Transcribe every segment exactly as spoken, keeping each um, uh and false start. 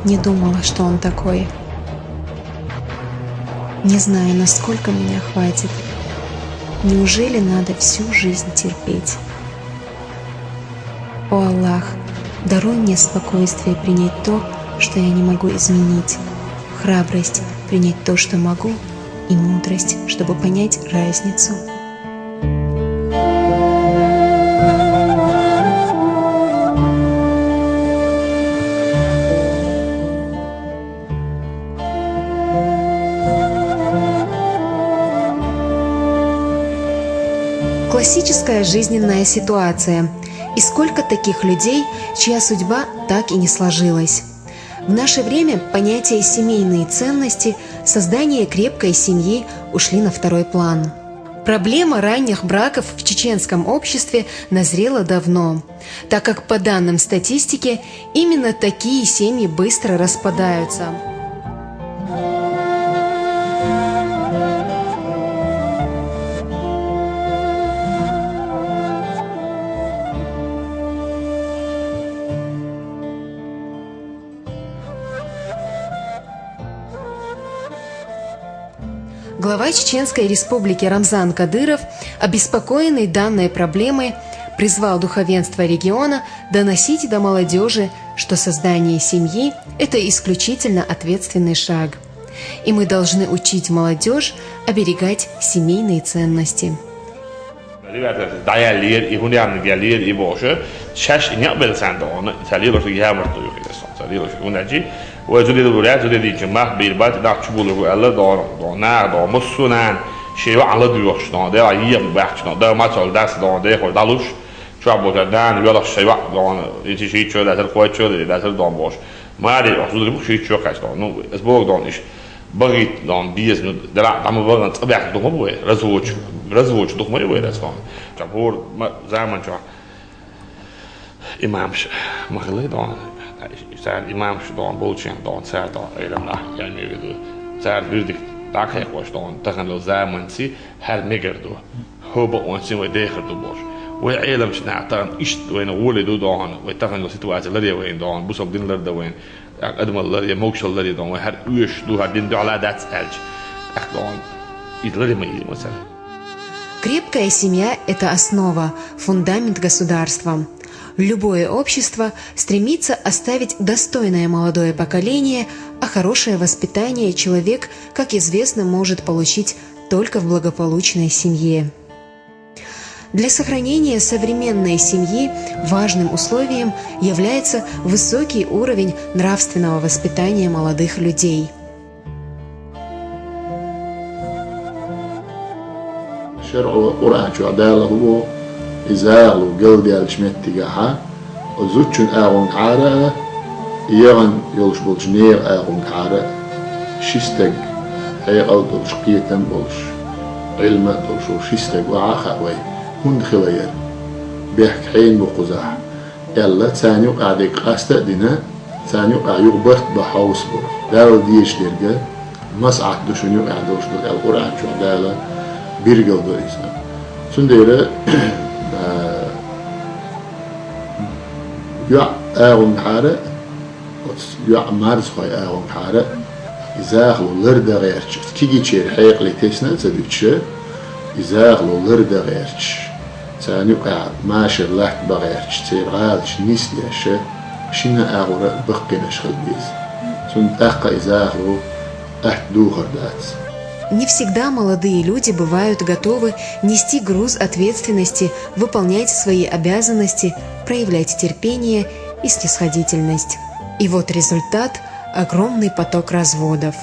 Не думала, что он такой. Не знаю, насколько меня хватит. Неужели надо всю жизнь терпеть? О Аллах, даруй мне спокойствие принять то, что я не могу изменить, храбрость принять то, что могу, и мудрость, чтобы понять разницу. Классическая жизненная ситуация. И сколько таких людей, чья судьба так и не сложилась? В наше время понятия семейные ценности, создание крепкой семьи ушли на второй план. Проблема ранних браков в чеченском обществе назрела давно, так как, по данным статистики, именно такие семьи быстро распадаются. Глава Чеченской Республики Рамзан Кадыров, обеспокоенный данной проблемой, призвал духовенство региона доносить до молодежи, что создание семьи — это исключительно ответственный шаг. И мы должны учить молодежь оберегать семейные ценности. Риваят дӀаяьллера, и хӀун яьннарг яьллера, и бохуш, шаьш и некъ белла царна догӀана, ца лелош ямарт ду юхиласан, ца лелош хӀун аьлчи, вай зуда дуряь, зуда дийча, мах бийр бац, нах чу булур ву аьлла догӀана, догӀана, наха догӀана, массо а нана, шен йоӀ ладугӀуш догӀана, дела йиъ баьхча догӀана, да мацалла дац догӀана, дехар дӀалуш, чохь бохуш нана, велахь шен йоӀ догӀана, и шийтта шо дацар, кхойтта шо дацар догӀана бохуш. Маре охьа зударий бу шийтта шо кхаьчна. Ну, ас боху дон иш. БагӀийта дон беза, ну, дара дӀа ма вахана цӀа баьхна духу ма бу вай. Разводчик, разводчик духу ма ю вай, дас дон. Ша хӀора ма-, заман чохь имамаш ма хилла дон. Цара имамаш дон, болчийн дон, цара дон, Ӏелам нах, я имею в виду, цара вирдик дӀакхайкхош дон, тахана йолу заманций хӀара мегар ду. ХӀоба онций вай дехар ду бохуш. Вай Ӏеламчу наха тахана иштта вайна гӀоле ду дохана, вай тахана йолу ситуация ларе вайна дохана, бусалба дин ларда вайна, тӀаккха адамалла ларе, могушалла ларе дохана, вай хӀара оьшуш ду, хӀара дин дуьхьала дац аьлча, тӀаккха дохана иза ларе ма ийза ма цара. Крепкая семья — это основа, фундамент государства. Любое общество стремится оставить достойное молодое поколение, а хорошее воспитание человек, как известно, может получить только в благополучной семье. Для сохранения современной семьи важным условием является высокий уровень нравственного воспитания молодых людей. ШарӀо Къуръан чохь Дала хӀун боху, и захало галдаьллачу меттигехьа, оцу зудчун агӀонгахьара а, яхана йолуш болчу нехан агӀонгахьара а, ши стаг, хьекъал а долуш, кхетам а болуш, Ӏилма а долуш волу ши стаг вахьа а хаьа вай, хӀунда хила яра? Бехк хьенан бу кхузахь? Аьлла, царна юкъахь дерг къаста а дина, царна юкъахь юха барт бан хьовса бо. Далла дезаш дерг, масхьат ду шуна юкъахь долуш ду аьлла, Къуръан чохь Дала биргал до иза. Цундела, а, йоӀ агӀонгахьара а, оцу йоӀ марзхой агӀонгахьара а, и захало лардан гӀерташ, оцу кегийчеран хьекъале тесна а ца дуьтуш, и захало лардан гӀерташ, царна юкъахь машар латтабан гӀерташ, церан гӀалаташ нисдеш, шина агӀора а баккхийнаш хила беза. Цунна тӀаккха и захало атта духар дац. Не всегда молодые люди бывают готовы нести груз ответственности, выполнять свои обязанности, проявлять терпение и снисходительность. И вот результат — огромный поток разводов.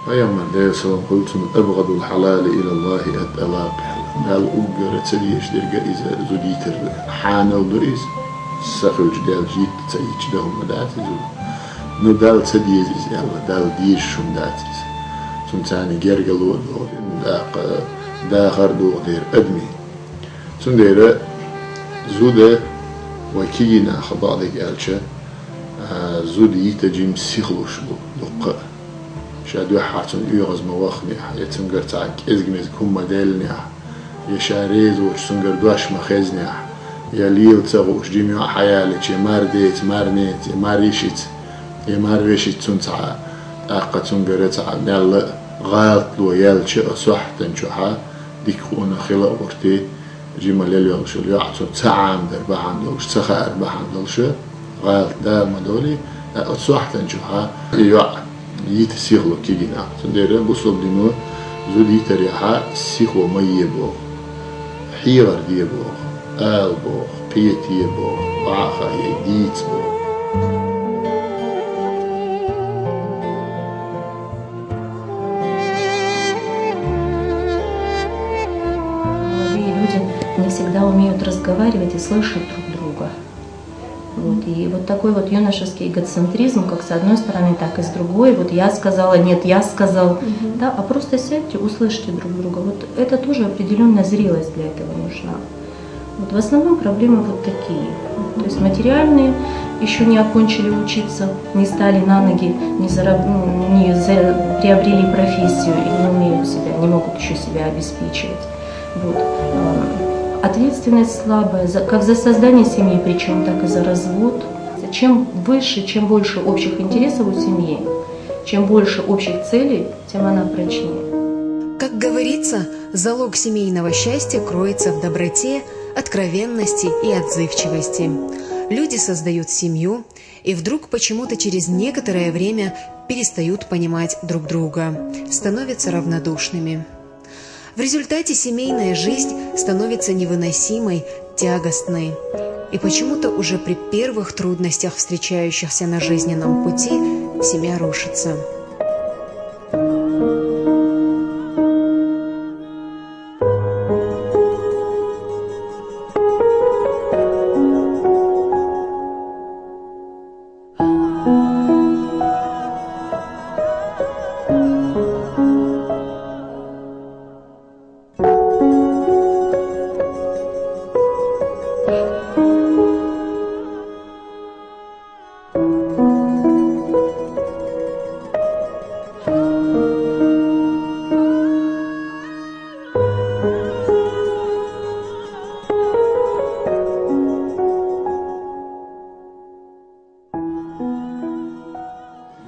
Пайхамар, Делан салам хуьлда цунна, «أبغض الحلال إلى الله الطلاق» аьлла. Далла уггар ца дезаш дерг иза зуда йитар ду. Хьанал ду иза, са хуьлуш даьлча йитта ца йитча дан хӀума дац иза. Ну, Далла ца деза иза аьлла, Далла дезаш хӀума дац иза. Цунна царна гергало а догӀу, тӀаккха дахар а догӀу дера адамийн. Цундела зуда вай кегий нах бакъдерг аьлча, а, зуда йита жима сихлуш бу дуккха а. Ша дуьххьара цунна оьгӀаз ма вахнехь, я цуьнгара цхьа кӀезиг-мезиг хӀума ма деллинехь, я ша реза воцуш цуьнгара дош ма хезнехь, Я лела ца гӀуш жима йоӀ хьаялича, я мар деца, мар неца, я мар йишица, я мар вешица цунца цхьа, тӀаккха цунгара цхьа мелла а гӀалат ло яьлча, оцу сохьтан чухьа дика къонах хила а гӀорти, жима лела йолуш йола йоӀ цунна ца Ӏамадар бахьана долуш, ца хаар бахьана долуша, гӀалат Дала ма долий, а оцу сохьтан чухьа и йоӀ йита сихло кигина. Цундела бусалба дино зуда йитарехьа сихо ма е боху, хьехар де боху, ала боху, кхета е боху, бахьа яй дийца боху. Молодые люди не всегда умеют разговаривать и слышать друг друга. Вот. И вот такой вот юношеский эгоцентризм, как с одной стороны, так и с другой. Вот я сказала, нет, я сказал. Да, а просто сядьте, услышьте друг друга. Вот это тоже определенная зрелость для этого нужна. Вот в основном проблемы вот такие. То есть материальные, еще не окончили учиться, не стали на ноги, не, зараб- не за- приобрели профессию и не умеют себя, не могут еще себя обеспечивать. Вот. Ответственность слабая, за- как за создание семьи, причем так и за развод. Чем выше, чем больше общих интересов у семьи, чем больше общих целей, тем она прочнее. Как говорится, залог семейного счастья кроется в доброте, откровенности и отзывчивости. Люди создают семью и вдруг почему-то через некоторое время перестают понимать друг друга, становятся равнодушными. В результате семейная жизнь становится невыносимой, тягостной. И почему-то уже при первых трудностях, встречающихся на жизненном пути, семья рушится.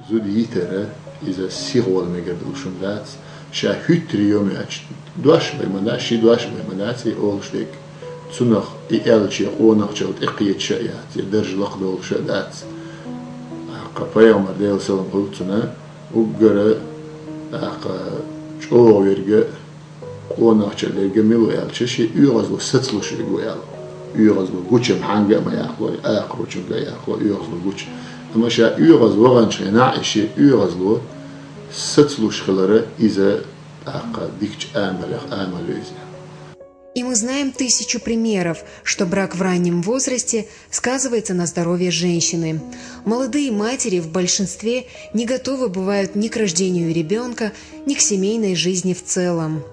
Зуда йитара иза сихвала мегар долуш хӀума дац, ша хӀуьттара йома йоцуш дош бен ма дац, ши дош бен ма дац и олуш дерг. Цунах и аьлча я къонахчалла тӀекхеташ а яц, я даржа лакхадолуш а дац. ТӀаккха пайхамар, Делан салам хуьлда цунна, уггара тӀаккха чӀогӀа верг а, къонахчалла дерг а мила ву аьлча, шен оьгӀазло сацалуш верг ву аьлла. ОьгӀазло гуча-м хьанга а ма яхло, акхарочунга а яхло, оьгӀазло гуча. Амма ша оьгӀаз ваханчу хенахь и шен оьгӀазло сацалуш хилар а иза тӀаккха дикачу амалех амал ю иза. И мы знаем тысячу примеров, что брак в раннем возрасте сказывается на здоровье женщины. Молодые матери в большинстве не готовы бывают ни к рождению ребенка, ни к семейной жизни в целом.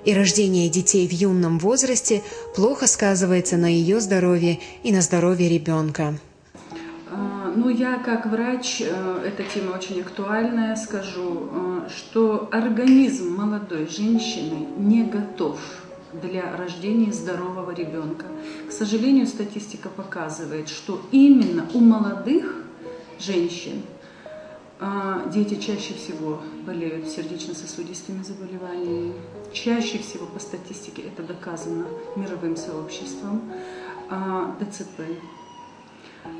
И рождение детей в юном возрасте плохо сказывается на ее здоровье и на здоровье ребенка. Ну, я как врач, эта тема очень актуальная, скажу, что организм молодой женщины не готов для рождения здорового ребенка. К сожалению, статистика показывает, что именно у молодых женщин дети чаще всего болеют сердечно-сосудистыми заболеваниями. Чаще всего по статистике это доказано мировым сообществом. ДЦП.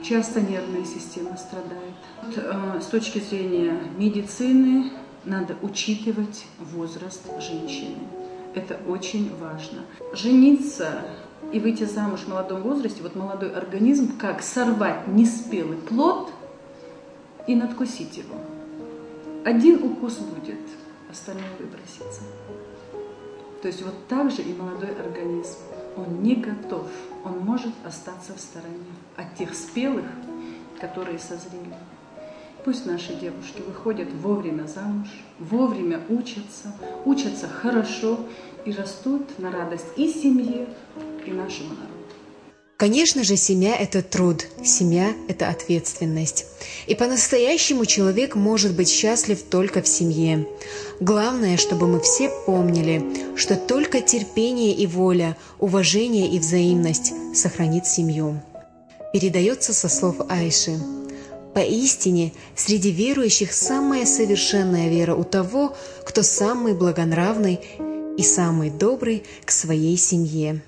Часто нервная система страдает. С точки зрения медицины надо учитывать возраст женщины. Это очень важно. Жениться и выйти замуж в молодом возрасте, вот молодой организм, как сорвать неспелый плод и надкусить его. Один укус будет, остальное выбросится. То есть вот так же и молодой организм. Он не готов, он может остаться в стороне от тех спелых, которые созрели. Пусть наши девушки выходят вовремя замуж, вовремя учатся, учатся хорошо и растут на радость и семье, и нашему народу. Конечно же, семья — это труд, семья — это ответственность. И по-настоящему человек может быть счастлив только в семье. Главное, чтобы мы все помнили, что только терпение и воля, уважение и взаимность сохранит семью. Передается со слов Айши: «Поистине, среди верующих самая совершенная вера у того, кто самый благонравный и самый добрый к своей семье».